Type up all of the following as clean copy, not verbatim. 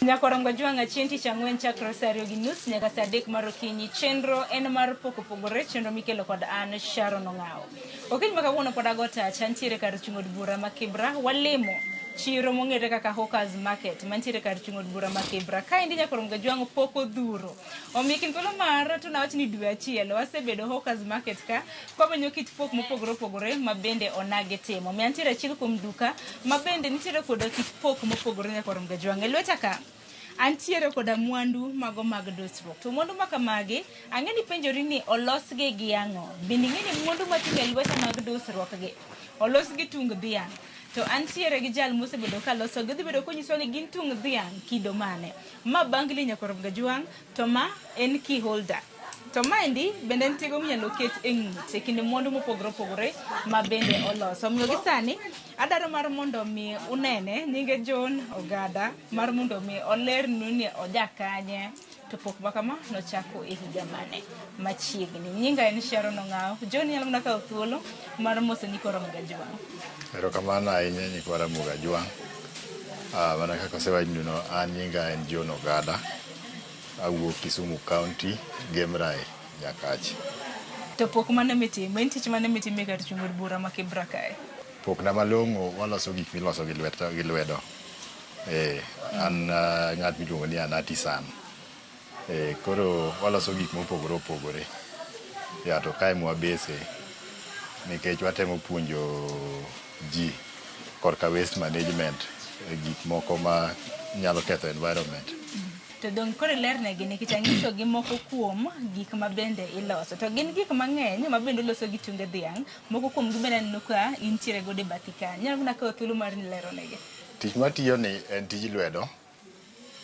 Nyakorongo Jwang' chieng' tich ang'wen chakre saa 2:30 nyaka saa 3 mar okinyi. Chenro en mar pok opogore, chenro mikelo kod an Sharon Ong'awo. Okinyi ma kawuono pod ago tach, antiere kar chung' od bura ma Kibra, walimo chiro mong'ere kaka Hawkers Market mantiere kar chung' od bura ma Kibra. Kaendi Nyakorongo Jwang' pok odhuro. Omiyo kind thuolo mar to nawach ni dwe achiel wasebedo Hawkers Market ka kwamenyo kit pok mopogore opogore ma bende onagi timo. Omiyo antiere achiel kuom duka ma bende nitiere koda kit pok mopogore Nyakorongo Jwang'. E lweta ka antiere koda mwandu mago mag dusruok. To mwandu ma kamagi ang'e ni penjori ni olosgi gi ang'o? Bende ing'e ni mwandu mating'o e lweta mag dusruok gi olos gi tung dhiang'. To antiere gi jal mosebedo ka losogi. Odhi bedo konyisowa ni gin tung dhiang' kido mane. Ma bangli Nyakorongo Jwang' to ma en key holder. To maendi bende en tigo minyalo ket e ng'ut e kind mwandu mopogore opogore ma bende oloso. Omiyo gi sani adwaro mar mondo mi unene nyinge John Ogada mar mondo mi olernu ni oja kanye to pok ma kama nochako e higa mane machiegni. Nyinga en Sharon Ong'awo. John inyalo mana kawo thuolo mar moso nyikwa Ramogi Ajwang'. Erokamano ahinya nyikwa Ramogi Ajwang'. Ah, mana kaka osewachnu an nyinga en John Ogada. Awuok Kisumu County, Gemrai, Nyakach. To pok mane mitimo, en tich mane mitimo e kar chung' od bura ma Kibra kae? Pokna malong'o waloso gik miloso gi lwet gi lwedo. Eh, an ng'at miluongo ni an artisan. Eh, koro waloso gik mopogore opogore. Ya to kae mwabese nikech watemo puonjo ji korka waste management e gik moko ma nyalo ketho environment. To dong' koro ilernegi nikech ang'isogi moko kuom gik ma bende iloso. To gin gik mang'eny ma bende uloso gi tunge dhiang'. Moko kuom gi bende aneno ka intiere godo e bathi ka. Inyalo mana kawo thuolo mar lero negi. Tich matiyo ni en tij lwedo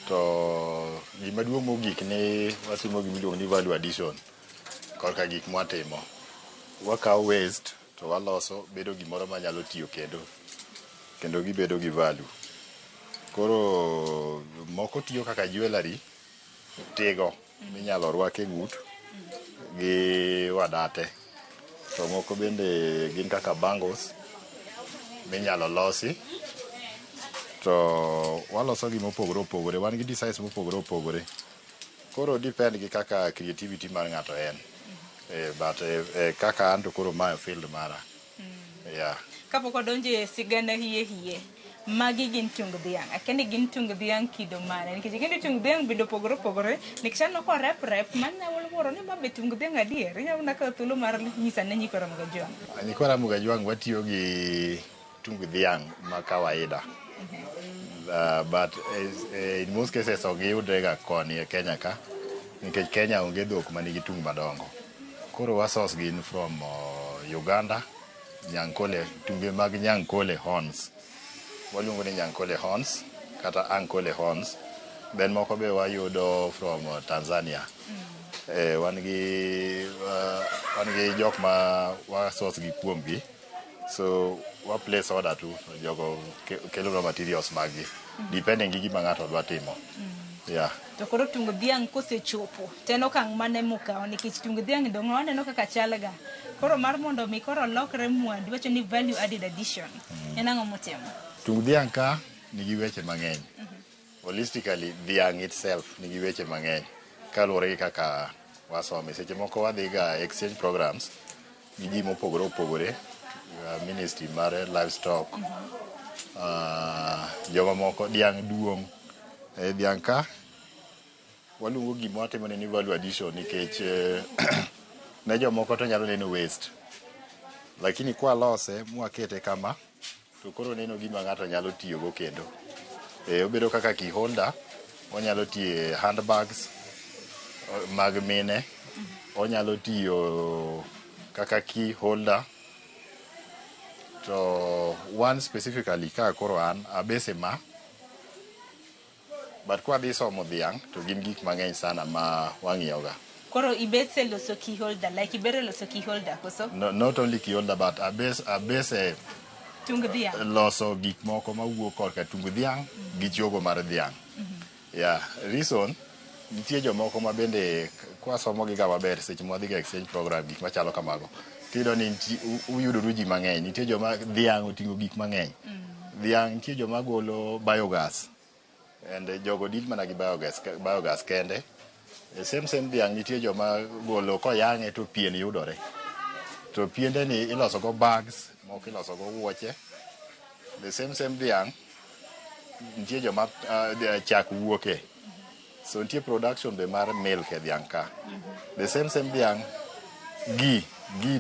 to gima duong' mogik ni watimo gima iluongo ni value addition korka gik mwatimo. Wakawo waste to waloso bedo gimoro manyalo tiyo kendo kendo gibedo gi value. Koro moko tiyo kaka jewellery, tigo minyalo rwak e ng'ut gi wadate. To moko bende gin kaka bangles minyalo losi to waloso gi mopogore opogore. Wan gi designs mopogore opogore. Koro depend gi kaka creativity mar ng'ato en. But kaka an to koro ma e field mara. Yeah. Kapok wadonjo e sigana hie hie, magi gin tung dhiang'. Akia ni gin tung dhiang' kido mane nikech ing'e ni tung dhiang' bende opogore opogore nikech aneno korep rep manyalo wuoro ni ma be tung dhiang' adier. Inyalo mana kawo thuolo mar nyisa ne nyikwa Ramogi Ajwang'. Nyikwa Ramogi Ajwang' watiyo gi tung dhiang' ma kawaida. But in most cases ok giyudre ga koni e Kenya ka nikech Kenya onge dhok manigi tung madongo. Koro wa source gin from Uganda, Nyankole, tunge mag Nyankole horns. Waluongo ni Nyankole horns kata Ankole horns. Then moko be wayudo from Tanzania. Wan gi jok ma wa source gi kuom gi. So wa place order tu jogo kelonwa materials mag gi depending gi gima ng'ato dwa timo. Yeah. To koro tung dhiang' kosechopo to en okang' mane mukawo nikech tung dhiang' dong' waneno kaka chal ga. Koro mar mondo mi koro olokre mwandu wacho ni value added addition. En ang'o mutimo? Tung dhiang' ka nigi weche mang'eny. Holistically, dhiang' itself nigi weche mang'eny kaluwore gi kaka wasome. Seche moko wadhi ga exchange programs gi ji mopogore opogore, ministry mar livestock, joma moko dhiang' duong'. E dhiang' ka waluongo gima watimo ni value addition nikech ne jomoko to nyalo neno waste. Lakini kwalose mwakete kama to koro neno gima ng'ato nyalo tiyogo kendo. Obedo kaka key holder, onyalo tiyo e handbags mag mine, onyalo tiyo kaka key holder. To one specifically ka koro an abese ma but kwadhi somo dhiang' to gin gik mang'eny sana ma wang'iyo ga. Koro ibese loso key holder like ibere loso key holder koso? No, not only key holder but abese Tung dhiang'. Loso gik moko mawuok korka tung dhiang' gi chogo mar dhiang'. Yeah, reason nitie jomoko ma bende kwasomo gi ga maber seche mwadhi ga exchange program gik machalo kamago tiyudo ni uyudoru ji mang'eny. Nitie joma dhiang' oting'o gik mang'eny. Dhiang' nitie joma golo biogas. And jogo deal mana gi biogas, biogas kende. E same same dhiang' nitie joma golo koyang'e to pien yudore. To piende ni iloso go bags, moko iloso go wuoche. The same same dhiang' nitie joma chak wuoke. So nitie production be mar milk e dhiang' ka. The same same dhiang' gi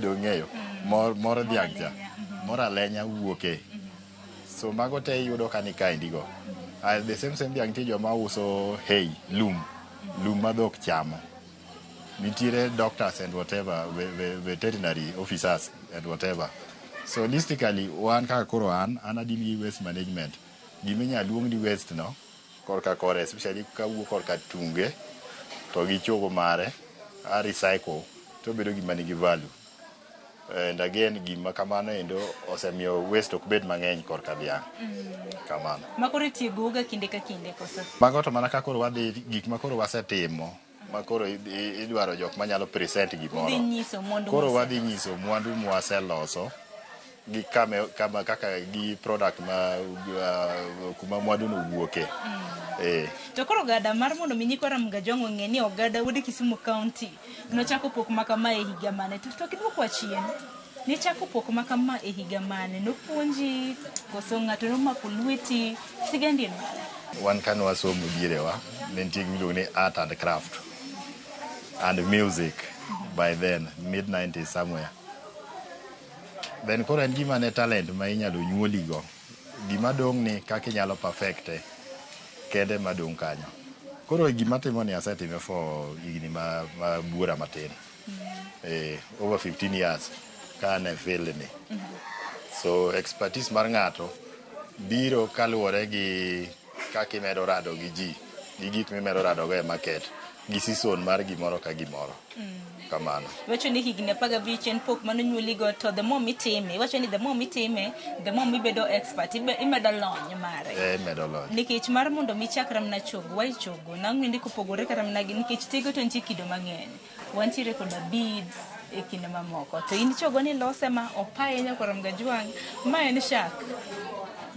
dong'eyo mor dhiang' cha. Mor alenya wuoke. So mago te iyudo ka ni kaendi go. The same same dhiang' nitie joma uso hay, lum. Lum ma dhok chamo. Nitiere doctors and whatever, veterinary officers and whatever. So holistically, wan kaka koro an a deal gi waste management. Gima inyalo luong ni waste no, korka kore, especially kawuok korka tunge, to gi chogo mare, a recycle, to bedo gima nigi value. And again, gima kamano endo osemiyo waste ok bed mang'eny korka dhiang'. Kamano. Ma koro itiegouga kinde ka kinde koso? Mago to mana ka koro wadhi gik ma koro wasetimo ma koro idwaro jok manyalo present gimoro. Udhi nyiso mwandu Koro wadhi nyiso mwandu mwaseloso gi kama kaka gi product ma kuma mwandu no wuoke. To koro ogada mar mondo mi nyikwa Ramogi Jwang' ong'e ni ogada wuod Kisumu County nochako pok ma kama e higa mane? To kidwoko chien, nichako pok ma kama e higa mane? Nopuonji koso ng'ato nomako lweti? Sigandi en mane? Wan kane wasomo dierewa, ne nitie gima iluongo ni art and craft and music by then, mid 90s somewhere. Then koro en gima ne talent ma inyalo nyuoligo. Gima dong' ni kaka inyalo perfecte kende madong' kanyo. Koro gima timo ni asetime for higni ma buora matin. Over 15 years ka an e field ni. So expertise mar ng'ato biro kaluwore gi kaka imedo rado gi ji, gi gik mimedo rado go e market, gi season mar gimoro ka gimoro. Kamano. Iwacho ni higni 15 en pok manonyuoligo, to the more mitime, iwacho ni the more mitime, the more mibedo expert, imedo lony mare. Imedo lony. Nikech mar mondo mi chak ramna chogo, why chogo? Nang'o indiko pogore kata mana gi nikech tigo to nitie kido mang'eny. Wantiere koda beads e kinde mamoko. To in chogo ni lose ma opaye nyaka Ramogi Jwang', ma en shark.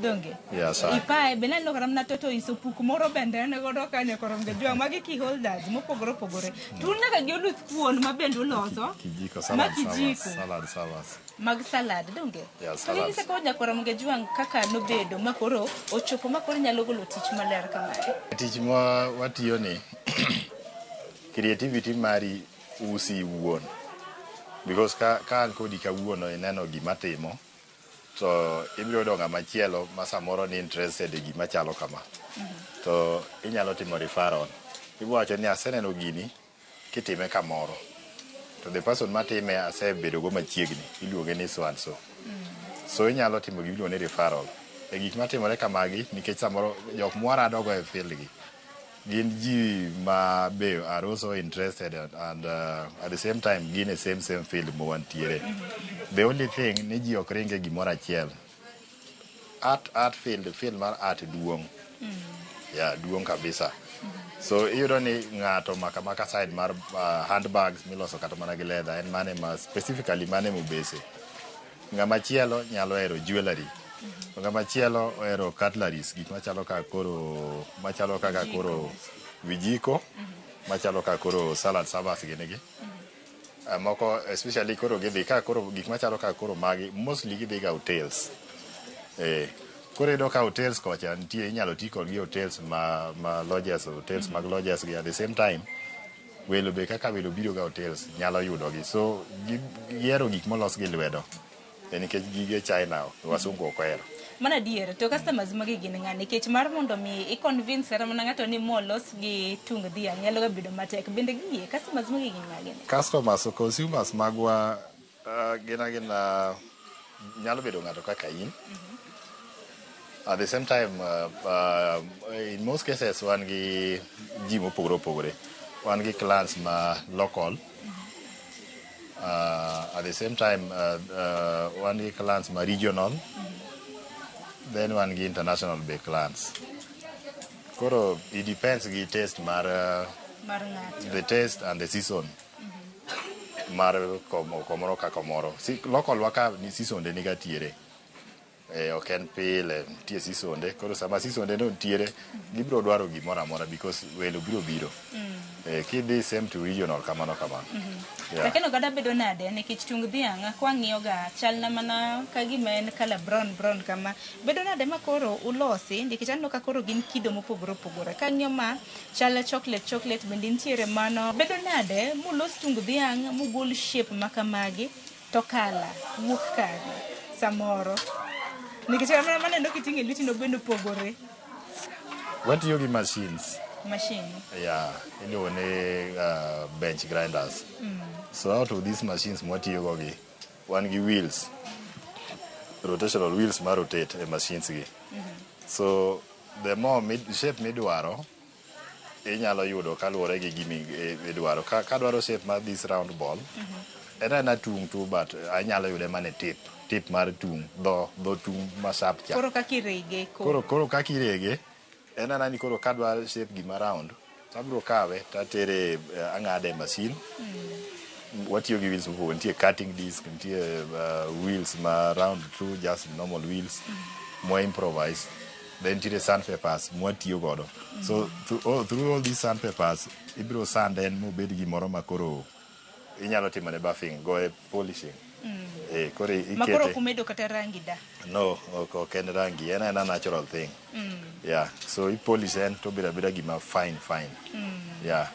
Donge? Yeah, shark. Ipaye, be naneno kata mana toto iso puk moro bende en godo ka nyaka Ramogi Jwang'. Magi key holders mopogore opogore. To un nyaka gi oluth kuon ma bende uloso. Kijiko, Ma salad kijiko. servers, salad servers. Mag salad, donge? Yeah, To salads. ginyisa ko nyaka Ramogi Jwang' kaka nobedo ma koro ochopo ma koro nyalo golo tich maler kamae. Tich ma watiyo ni creativity mari usi iwuon. Because ka an kodi kawuono ineno gima timo, to ibiro yudo ng'ama chielo ma samoro ni interested e gima chalo kama. To inyalo timo referral. Ibiro wacho ni aseneno gini kitime kamoro. To the person matime asebedo go machiegni, iluonge ni so and so. So inyalo timo gima iluongo ni referral. E gik matimore kamagi, nikech samoro jok mwarado go e field gi, gin ji ma be are also interested and at the same time gin e same same field ma wantiere. The only thing ni ji ok ringe gimoro achiel. Art field mar art duong'. Yeah, duong' kabisa. So iyudo ni ng'ato maka maka side mar handbags miloso kata mana gi leather en mane ma specifically mane mobese. Ng'ama chielo nyalo hero jewelry. To ng'ama chielo ohero cutleries, gik machalo kaka koro vijiko, machalo kaka koro salad servers gini gi. Moko especially koro gidhi ka koro gik machalo kaka koro magi mostly gidhi ga hotels. Koro iyudo ka hotels kocha nitie inyalo ti kodgi hotels ma lodges, hotels mag lodges gi at the same time welo be kaka welo biro ga hotels nyalo yudogi. So gihero gik molos gi lwedo. Nikech gige China wasungu ok ohero. Mano adier, to customers magi gin ng'a? Nikech mar mondo mi i convince kata mana ng'ato ni molos gi tung dhiang' nyalo ga bedo matek. Bende giyie, customers magi gin ng'a gini? Customers, consumers magwa gin agina nyalo bedo ng'ato kaka in. At the same time, in most cases wan gi ji mopogore opogore. Wan gi clients ma local. At the same time, wan gi clients ma regional. Then wan gi international be clients. Koro it depends gi taste mar Mar ng'ato. the taste and the season. Mar komoro ka komoro. Si, local waka ni season de niga tiere. Ok en pile, nitie seasonde. Koro sama seasonde no nitiere, gibiro dwaro gimoro amora because welo biro biro. Kidhi same to regional kamano kamano. Yeah. Lakini oganda bedo nade nikech tung dhiang' kwang'iyo ga chalna mana ka gima en kala brown brown kama bedo nade ma koro ulosi nikech aneno ka koro gin kido mopogore opogore kang'iyo ma chal chocolate chocolate bende nitiere mano bedo nade mulos tung dhiang' mugol shape ma kamagi to kala wuok kanye samoro nikech mana maneno kiting'o e lweti no bende opogore. Watiyo gi machines. Machine. Yeah, iluongo ni bench grinders. So out of these machines mwatiyo go gi, wan gi wheels, rotational wheels ma rotate e machines gi. So the more shape midwaro, inyalo yudo kaluwore gi gimi idwaro. Ka dwaro shape mar this round ball, en aena tung' tu, but anyalo yude mana e tip mar tung', dho tung' ma sharp cha. Koro kaka irege. Koro kaka irege, en ana ni koro kadwa shape gima round, to abiro kawe tatere, ang'ade e machine. Watiyo gi wheels mopogore, nitie cutting disc, nitie wheels ma round through, just normal wheels mwa improvise, then nitiere sandpapers mwatiyo godo. So through all these sandpapers ibiro sand en mobed gimoro ma koro inyalo timone buffing, goye polishing. Koro Ma koro ikete ok umedo kata rangi da? No, ok en rangi, en aena natural thing. Yeah, so ipolish en to obedo abeda gima fine fine. Yeah.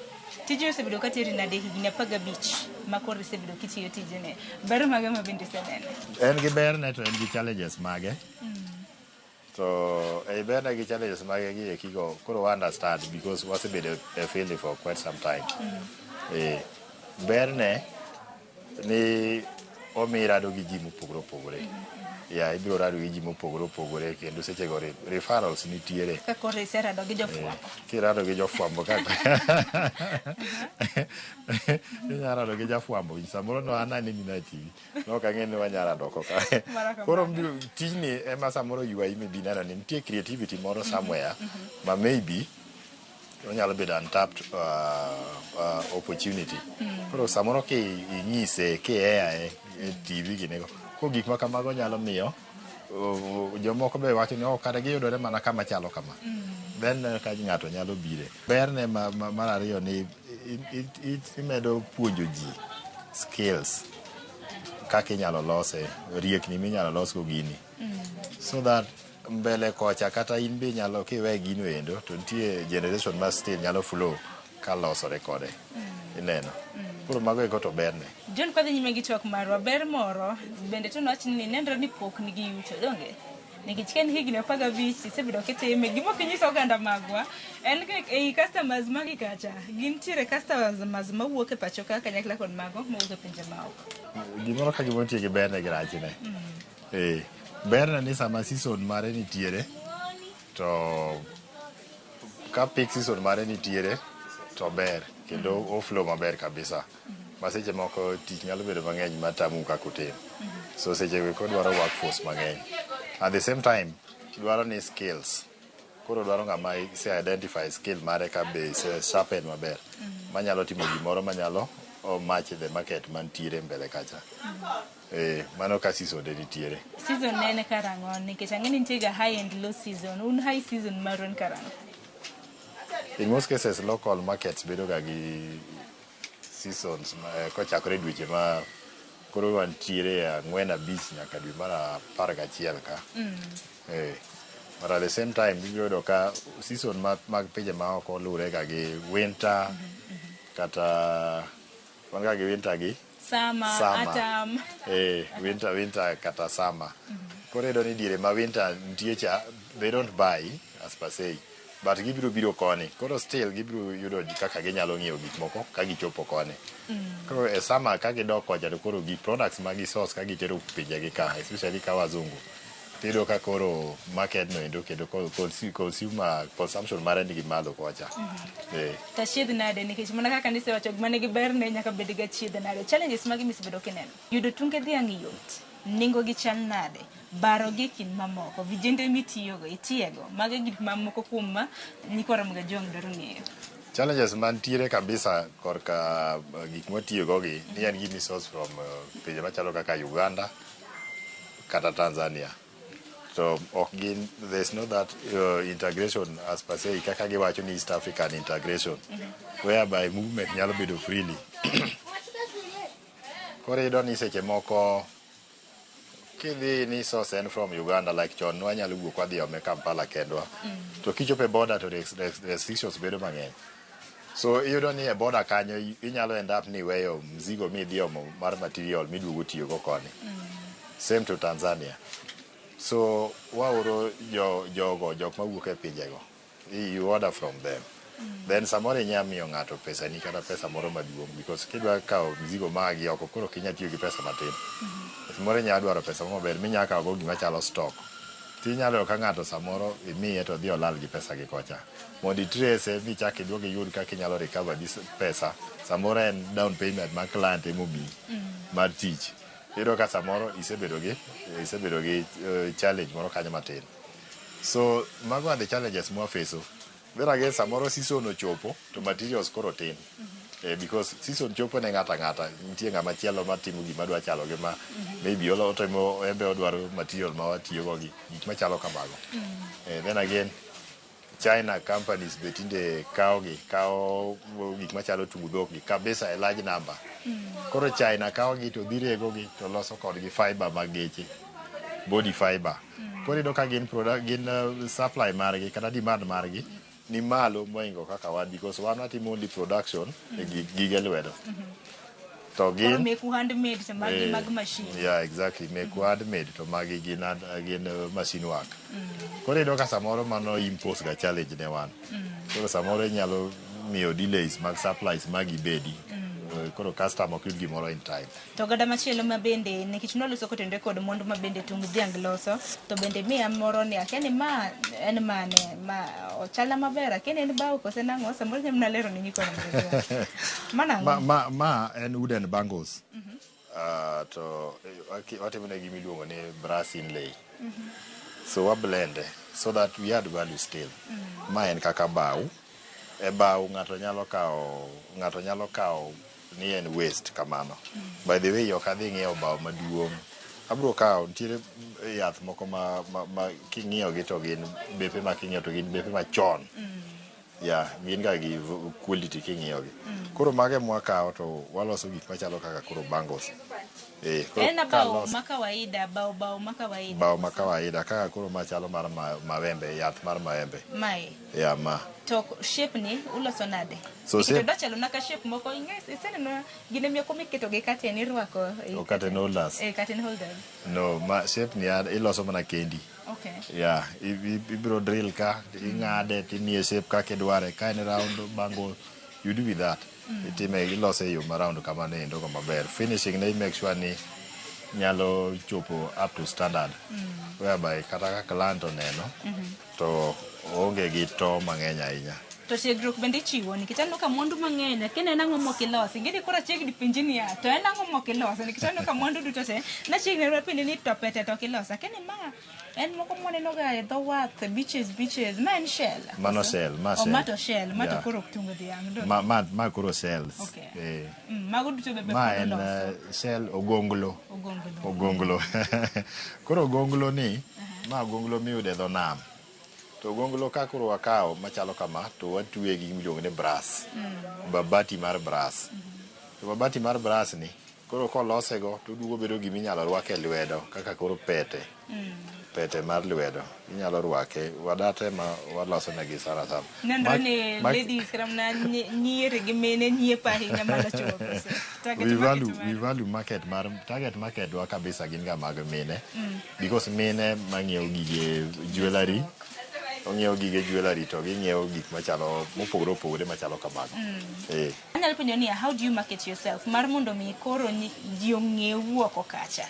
Tijni osebedo ka teri nade higni 15 ma koro isebedo kitiyo tijni? Ber mage ma bende iseneno? En gi berne to en gi challenges mage. To ei berne gi challenges mage gi eki go koro wa understand because wasebedo e field for quite some time. Berne ni omiyi rado gi ji mopogore opogore. Yeah, ibiro rado gi ji mopogore opogore kendo sechego referrals nitiere. Ka koro iserado gi jofwambo. Kirado gi jofwambo kaka inyalo rado gi jafwambo samoro no an aneni na e TV nok ang'e ni wanyalo rado oko ka. Mara ka Koro mara. Tijni ema samoro ywayi mibi neno ni nitie creativity moro somewhere ma maybe onyalo bedo untapped opportunity. Koro samoro ki inyise ki air e TV ginigo. Koro gik ma kamago nyalo miyo jomoko be wacho ni, oh, kare giyudore mana kama chalo kama. Then ka ng'ato nyalo bire. Berne mar ariyo ni imedo puonjo ji skills kaka inyalo lose, riekni minyalo losgo gini. So that mbele kocha kata in be inyalo kiwe gino endo to nitie generation ma still nyalo flow kalosore kode. Ineno. Koro mago eko to berne. John, kwadhi nyime gi twak marwa, ber moro bende to nwach ni nenre ni pok nigi yuto, donge? Nikech ka en higni 15 isebedo kitime, gima ok inyiso oganda magwa en ka ei customers magi kacha gintiere customers mawuok e pacho ka kanyakla kod mago mawuok e pinje maoko. Gimoro ka gimoro nitie gi berne gi rachne. Berne ni sama season mare nitiere to ka peak season mare nitiere to ber kendo o flow maber kabisa. Ma seche moko tich nyalo bedo mang'eny matamou kaka utim. So seche go eko dwaro workforce mang'eny. At the same time, dwaro ni skills. Koro dwaro ng'ama ise identify skill mare ka be ise sharpen maber. Manyalo timo gimoro manyalo o match the market mantiere mbele kacha. Mano ka season de nitiere. Season ne en karang'o? Nikech ang'e ni nitie ga high and low season. Un high season maru en karang'o? In most cases local markets bedo ga gi seasons kochakore dweche ma koro wantiere 4, 5 nyaka dwe mar 11 ka. But at the same time ibiro yudo ka season mag pinje maoko luwre ga gi winter kata wan ga gi winter gi Summer, summer. Autumn. Winter kata summer. Koro iyudo ni diere ma winter nitie cha they don't buy as per se but gibiro biro koni. Koro still gibiro yudo kaka ginyalo ng'iewo gik moko ka gichopo koni. Koro e summer ka gidok kocha to koro gik products ma gi source ka gitero pinje gi ka, especially ka wazungu, tiyudo ka koro market no endo kendo consumer consumption mare nigi malo kocha. Tachiedh nade? Nikech mana kaka nisewacho, gima nigi berne nyaka bed ga chiedh nade. Challenges mage misebedo kineno? Yudo tunge dhiang' yot, nengo gi chal nade, baro gi e kind mamoko, vijende mitiyogo, itiego, mago e gik mamoko kuom ma nyikwa Ramogi Ajwang' dwaro ng'eyo. Challenges mantiere kabisa korka gik mwatiyogo gi ni en gimi source from pinje machalo kaka Uganda kata Tanzania. To ok gin, there's no that integration as per se kaka giwacho ni East African integration whereby movement nyalo bedo freely. Koro iyudo ni seche moko kidhi ni source en from Uganda, like chon nwanyalo wuok wadhi ome Kampala kendwa, to kichopo e border to restrictions bedo mang'eny. So iyudo ni e border kanyo inyalo end up ni iweyo mzigo midhi omo mar material miduogo tiyogo koni. Same to Tanzania. So waoro jogo jok mawuok e pinjego, you order from them. Then samoro inya miyo ng'ato pesani kata pesa moro maduong', because kidwa kawo mzigo magi oko, koro ok inyal tiyo gi pesa matin. Samoro inya dwaro pesa moro maber minya kawo go gima chalo stock. Tinyalo yudo ka ng'ato samoro imiye to odhi olal gi pesa gi kocha. Mondo itrace michak iduog iyud kaka inyalo recover this pesa, samoro en down payment ma client emomiyi mar tich. Iyudo ka samoro isebedo gi challenge moro kanyo matin. So mago are the challenges mwaface. Then again, samoro season ochopo to materials koro tin. Because season chopo ne ng'ato ang'ata, nitie ng'ama chielo matimo gima dwa chalo gi ma maybe otimo, en be odwaro material ma watiyogo gi gik machalo kamago. Then again, China companies be tinde kawo gi, kawo gik machalo tung dhok gi kabisa e large number. Koro China kawo gi to dhi rego gi to loso kodgi fiber mag geche, body fiber. Koro iyudo ka gin product, gin supply margi kata demand margi ni malo mohingo kaka wan, because wan watimo only production e gige lwedo. To Koro gin meku handmade to magi mag machine. Yeah, exactly. Meku handmade to magi gin machine work. Koro iyudo ka samoro mano impose ga challenge ne wan. Koro samoro inyalo miyo delays mag supplies magi bedi. Koro customer ok yud gimoro in time. To oganda machielo ma bende nikech nwaloso kotenore kod mwandu ma bende tung dhiang' loso, to bende miya moro ni akia ni ma en mane ma ochalna maber, akia ni en bao kose nang'o, samoro inyalo mana lero ne nyikwa Ramogi. Mano ang'o? Ma en wooden bangles. To watimo ne gima iluongo ni brass inlay. So wa blend so that we add value still. Ma en kaka bao. E bao ng'ato nyalo kawo ni en waste kamano. By the way, ok adhi ng'iewo bao maduong'. Abiro kawo, nitiere yath moko ma king'iyo gi to gin bepe ma king'iyo to gin bepe machon. Yeah, gin ga gi quality king'iyo gi. Koro mago ema wakawo to waloso gik machalo kaka koro bangles. Koro En bao ma kawaida, bao ma kawaida. Bao ma kawaida kaka koro machalo mar mawembe, yath mar maembe. Mae. Yeah, ma. To shape ni uloso nade? So Nikech odwa chalo na ka shape moko ing'e iseneno gine moko miketo gi curtain irwako e O curtain holders. Eh, curtain holders. No, ma shape ni iloso mana kendi. Yeah, ibiro drill ka, ing'ade, timiye shape kaka idware. Ka en round bangle, you do with that. Itime, ilose e yo ma round kamano endo go maber. Finishing ne make sure ni nyalo chopo up to standard. Whereby kata ka client oneno, to oonge gi to mang'eny ahinya. To tiegruok bende ichiwo, nikech aneno ka mwandu mang'eny, akia ni en ang'o mok ilosi. Ing'e ni koro achiegni penji niya, to en ang'o mok iloso? Nikech aneno ka mwandu duto te, nachiegni mana penji ni to pete to ok iloso. Akia ni ma en moko mwaneno ga e dho wath, beaches beaches, ma en shell. Mano shell, ma Oh, shell. ma to shell, ma to koro ok tungo dhiang'. Ma koro shells. Mago duto be Ma pod en uloso. Shell ogonglo. Ogonglo. Ogonglo. Koro ogonglo ni, ma ogonglo miyudo e dho nam. To ogonglo ka koro wakawo machalo kama to watwe gi gima iluongo ni brass. Mabati mar brass. To mabati mar brass ni koro kolose go to oduogo bedo gima inyalo rwak e lwedo kaka koro pete. Pete mar lwedo inyalo rwake. Wadate ma waloso negi sana sana. Nenre ni ladies kata mana nyiere gi mine nyiepo ahinya malo chuo koso. Target We market value mare. We value market mar target market wa kabisa gin ga mag mine, because mine mang'iewo gige jewelry, ong'iewo gige jewelry to ging'iewo gik machalo mopogore opogore machalo kamago. Anyalo penjo niya, how do you market yourself? Mar mondo mi koro ji ong'ewu oko kacha.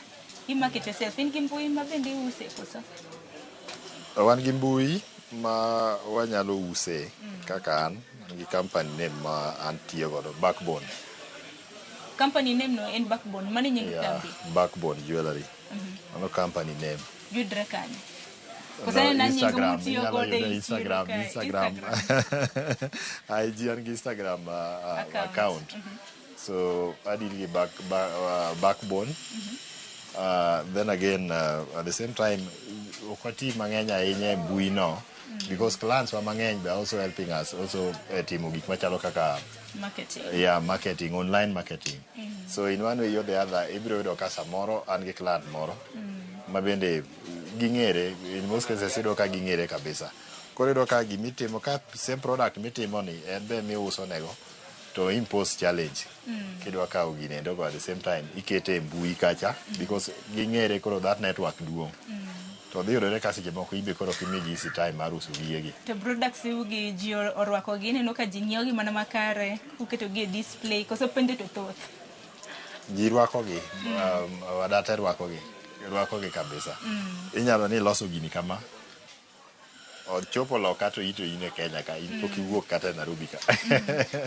I market yourself, in gi mbui ma bende iuse koso? Wan gi mbui ma wanyalo use. Kaka an gi company name ma an tiyo godo, Backbone. Company name no en Backbone, mano e nying kambi. Backbone Jewelry. Mano company name. Yudre kanyo. No, Koso en nying Instagram, mutiyo inyalo godo yude e chiro Instagram, kae? Instagram. IG, an gi Instagram Account. Account. So adeal gi Backbone. Then again, at the same time, ok wati mang'eny ahinya e mbui no because clients wa mang'eny be also helping us also e timo gik machalo kaka marketing. Yeah, marketing, online marketing. So in one way or the other, ibiro yudo ka samoro an gi client moro ma bende ging'ere. In most cases iyudo ka ging'ere kabisa. Koro iyudo ka gimitimo ka same product mitimo ni en be miuso nego to impose challenge kidwa kawo gini endo go, at the same time ikete e mbui kacha because ging'ere. Koro that network duong' to dhi yudore ka seche moko ibe koro ok imigi easy time mar uso gigegi. To products gi ji orwako gi, ineno ka ji nyiewo gi mana makare kuketo gi e display, koso penjo to thoth? Ji rwakogi, wadate rwakogi, rwakogi kabisa. Inyalo ni iloso gini kama ochopo loka to ito in e Kenya ka in pok iwuok kata e Nairobi ka.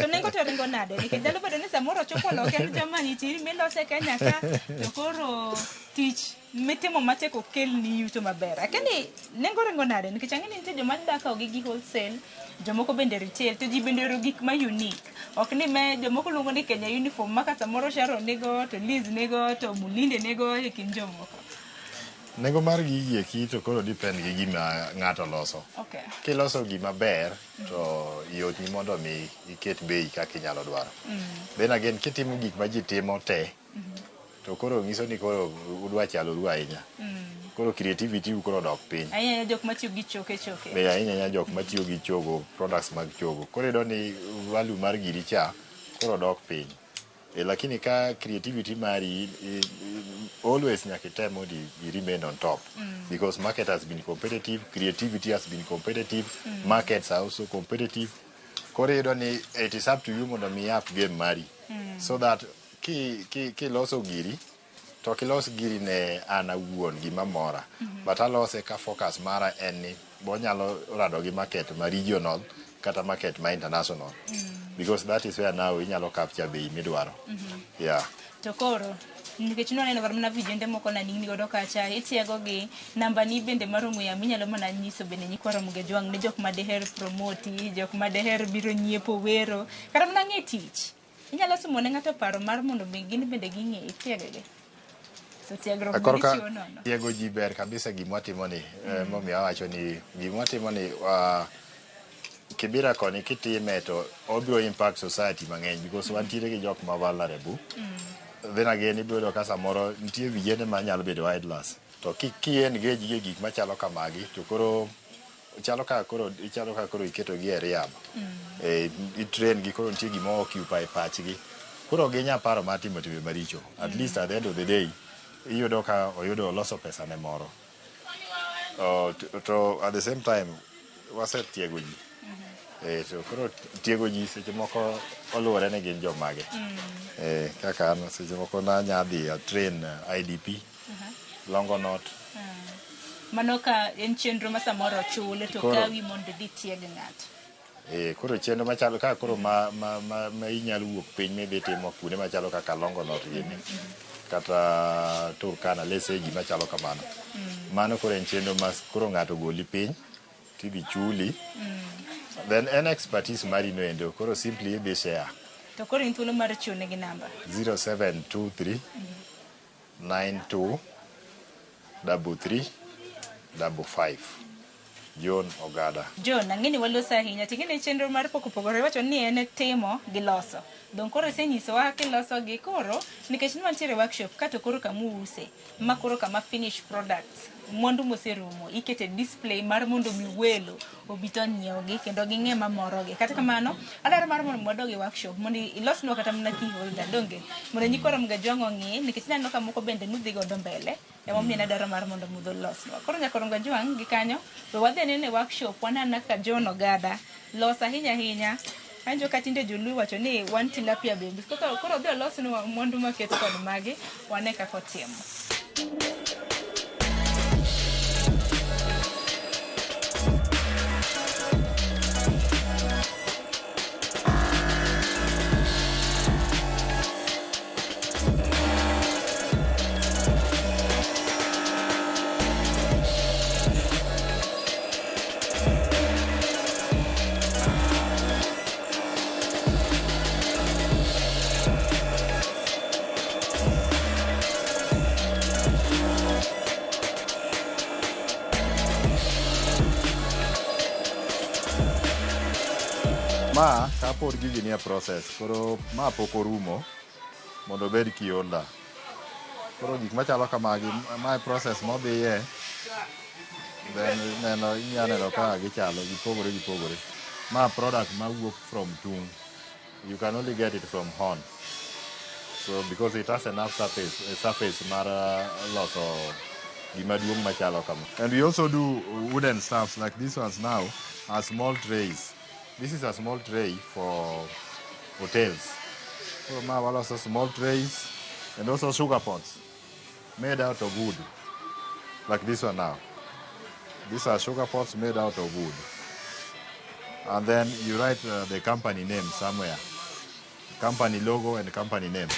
To nengo to ringo nade? Nikech nyalo bedo ni samoro ochopo loka en Germany tiri milose Kenya ka to koro tich mitimo matek ok kelni yuto maber. Akia ni nengo ringo nade, nikech ang'e ni nitie joma dak kawo gi gi wholesale, jomoko bende retail, to ji bende ohero gik ma unique. Ok ni me jomoko luongo ni Kenya uniform ma ka samoro Sharon nigo to Liz nigo to Mulinde nigo e kind jomoko. Nengo mar gigi eki to koro depend gi gima ng'ato loso. Kiloso gima ber to yotni mondo mi iket bei kaka inyalo dwaro. Then again, kitimo gik ma ji timo te to koro nyiso ni koro udwa chaloru ahinya. Koro creativity u koro dok piny. Ahinya jok matiyo gi choke choke. Be ahinya ahinya jok matiyo gi chogo, products mag chogo. Koro iyudo ni value mar giri cha koro dok piny. Lakini ka creativity mari always nyaka item mondo i remain on top because market has been competitive, creativity has been competitive, markets are also competitive. Koro iyudo ni it is up to you mondo mi up game mari so that ki ki kiloso giri to ok ilos giri ne an awuon gima mora, but alose ka focus mara en ni bonyalo rado gi market ma regional kata market ma international because that is where now inyalo capture bei midwaro, yeah. To koro nikech nwaneno kata mana vijende moko naning'ni godo kacha itiego gi namba ni bende mar ong'we yamo, inyalo mana nyiso bende nyikwa Ramogi Ajwang' ne jok madeher promoti, jok madeher biro nyiepo wero kata mana ng'e tich, inyalo somo ne ng'ato paro mar mondo mi gin bende ging'e itiegegi to tiegruok bende Korka ichiwo nono. Tiego ji ber kabisa. Gimwatimo ni momiyo awacho ni gimwatimo ni Kibira koni kitime to obiro impact society mang'eny because wantiere gi jok ma vulnerable. Then again, ibiro yudo ka samoro nitie vijende ma nyalo bedo idlers to ki engage gi e gik machalo kamagi to koro chalo ka koro ichalo ka koro iketo gi e rehab, i train gi, koro nitie gima occupy pachgi, koro ok ginya paro mar timo timbe maricho. At least at the end of the day iyudo ka oyudo oloso pesa ne moro. To at the same time wasetiego ji, to koro tiego ji seche moko oluwore ni gin jomage. Kaka an seche moko nanya dhi a train IDP Longonot. Mano ka en chenro ma samoro ochul to kawi mondo idhi tieg ng'ato. Koro chenro machalo kaka koro ma inyalo wuok piny midhi timo kuonde machalo kaka Longonot gini kata Turkana, let's say, gima chalo kamano. Mano koro en chenro ma koro ng'ato goli piny tidhi chuli, then en expertise mari no endo koro simply idhi share. To koro in thuolo mar chiwo negi namba. 0723 92 33 55, John Ogada. John, ang'e ni waloso ahinya. Ting'e ni chenro mar pok opogore iwacho ni en timo gi loso. Dong koro isenyisowa kiloso gi koro nikech ne wantiere workshop ka to koro kama uuse ma koro kama finish products, mwandu moserumo ikete display mar mondo mi welo obi to onyiew kendo ging'e mamorogi. Kata kamano, adwaro mar mondo wadog e workshop mondo ilosnwa kata mana key holder, donge, mondo nyikwa Ramogi Ajwang' ong'e, nikech ineno ka moko bende nudhi godo mbele, emomiyo nadwaro mar mondo mudho losnwa. Koro nyaka Ramogi Ajwang' gi kanyo we wadhi anene e workshop wanana kaka John Ogada loso ahinya ahinya. Anjo ka tinde joluo wacho ni wan tilapia babies. Koro odhi olosnwa mwandu maket kod magi wane kaka otimo. Ma kapod gigi nie process, koro ma pok orumo mondo obed key holder. Koro gik machalo kamagi, mae process modhiye, then neno inya neno kaka gichalo, gipogore gipogore. Ma product mawuok from tung. You can only get it from horn. So because it has enough surface mar loso gima duong' machalo kama. And we also do wooden stuffs like these ones now are small trays. This is a small tray for hotels. So ma waloso small trays and also sugar pots made out of wood, like this one now. These are sugar pots made out of wood. And then you write the company name somewhere. Company logo and company name.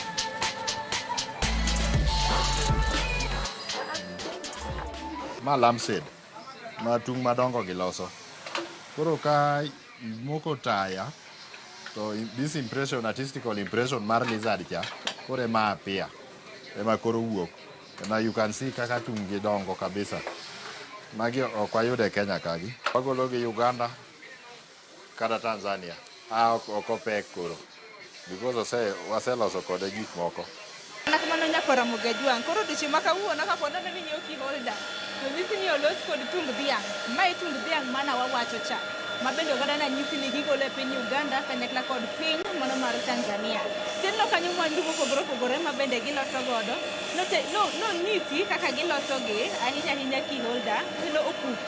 Ma lampshade, ma tung' madongo giloso. Koro ka imoko taya, to this impression, artistical impression mar lizard cha, koro ema appear, ema koro wuok. Now you can see kaka tung' gi dongo kabisa. Magi ok wayudo e Kenya kagi. Wagolo gi Uganda kata Tanzania. Ah, ok opek koro. Because waseloso kode gik moko. Mana kamano nyakora Ramogi Ajwang'. Koro odiochieng' ma kawuono kapo nono ni inyiewo key holder, to nyisi ni olos kod tung dhiang'. Mae tung dhiang' mana wawacho cha. Ma bende oganda nanyisi ni gigolo e piny Uganda kanyakla kod piny mano mar Tanzania. Tineno kanyo mwandu mopogore opogore ma bende giloso godo. Nonyisi kaka giloso gi, ahinya ahinya key holder. Tineno opuk.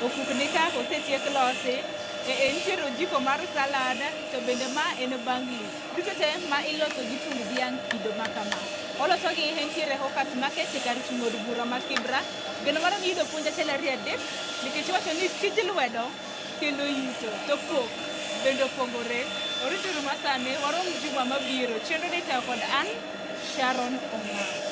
Opuk ni ka osetiek losi. Nitiere ojiko mar salad, to bende ma en bangli. Duto te ma iloso gi tung dhiang' kido ma kama. Oloso gi entiere Hawkers Market e kar chung' od bura ma Kibra. Geno mar ni yudo puonj achiel ariyo adek, nikech iwacho ni tij lwedo kelo yuto, to pok bende opogore. Orituru masani, warom juma mabiro. Chenro ni itayo kod an, Sharon Ong'awo.